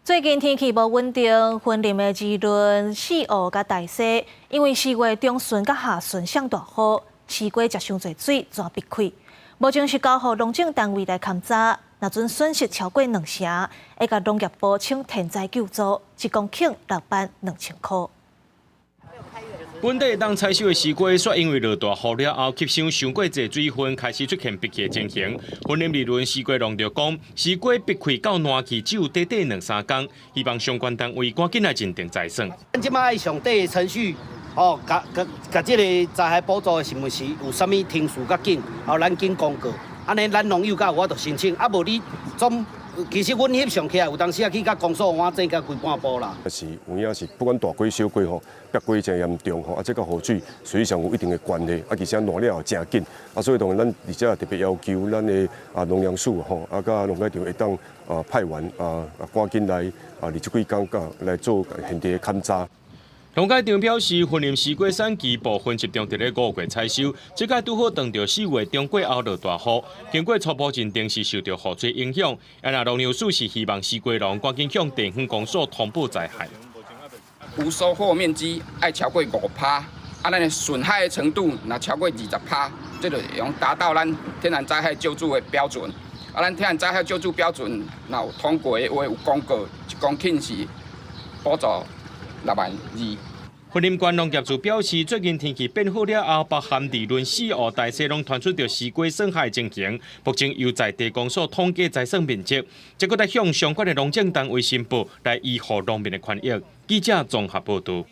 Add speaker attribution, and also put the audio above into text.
Speaker 1: 最近天氣無穩定，雲林的二崙、四湖佮大溪，因為4月中旬佮下旬上大雨，西瓜食傷濟水，全閉氣。目前是交予農政單位來勘查，若準損失超過兩成，會共農業部請天災救助，1公頃6萬2千箍。
Speaker 2: 本地會當採收的西瓜，卻因為落大雨了後，吸收傷過濟水分，開始出現閉氣的情形。雲林二崙西瓜農就講，西瓜閉氣到爛去只有短短兩三工，希望相關單位趕緊來認定災損。
Speaker 3: 咱這馬愛上底的程序，哦，共共共這個災害補助是毋是有啥物程序較緊？哦，咱緊公告，按呢咱農友才有法度申請，啊無你總。其實阮翕相起來，有當時啊去共公所換整甲規半步啦。
Speaker 4: 是有影是不管大瓜小瓜吼，煏瓜真嚴重吼，啊，這佮雨水實際上有一定的關係，啊，而且爛了也誠緊，啊，所以當然咱佇遮特別要求咱的啊農糧署吼，啊，佮農改場會當啊派員啊趕緊來啊，佇這幾工共來做現地的勘查。
Speaker 2: 農改場表示，雲林西瓜產期部分集中佇咧5月採收，這擺拄好撞著4月中過後落大雨，經過初步認定是受著雨水影響。啊，若農糧署是希望西瓜農趕緊向地方公所通報災害。
Speaker 5: 無收穫面積愛超過5趴，啊，咱的損害的程度若超過20趴，這就會用達到咱天然災害救助的標準。啊，咱天然災害救助標準若有通過的話，有公告1公頃是補助6萬2。
Speaker 2: 雲林縣農業處表示，最近天氣變好了後，包含二崙、四湖、大溪攏傳出著西瓜損害情形，目前由在地公所統計災損面積，這閣來向相關的農政單位申報，來維護農民的權益。記者綜合報導。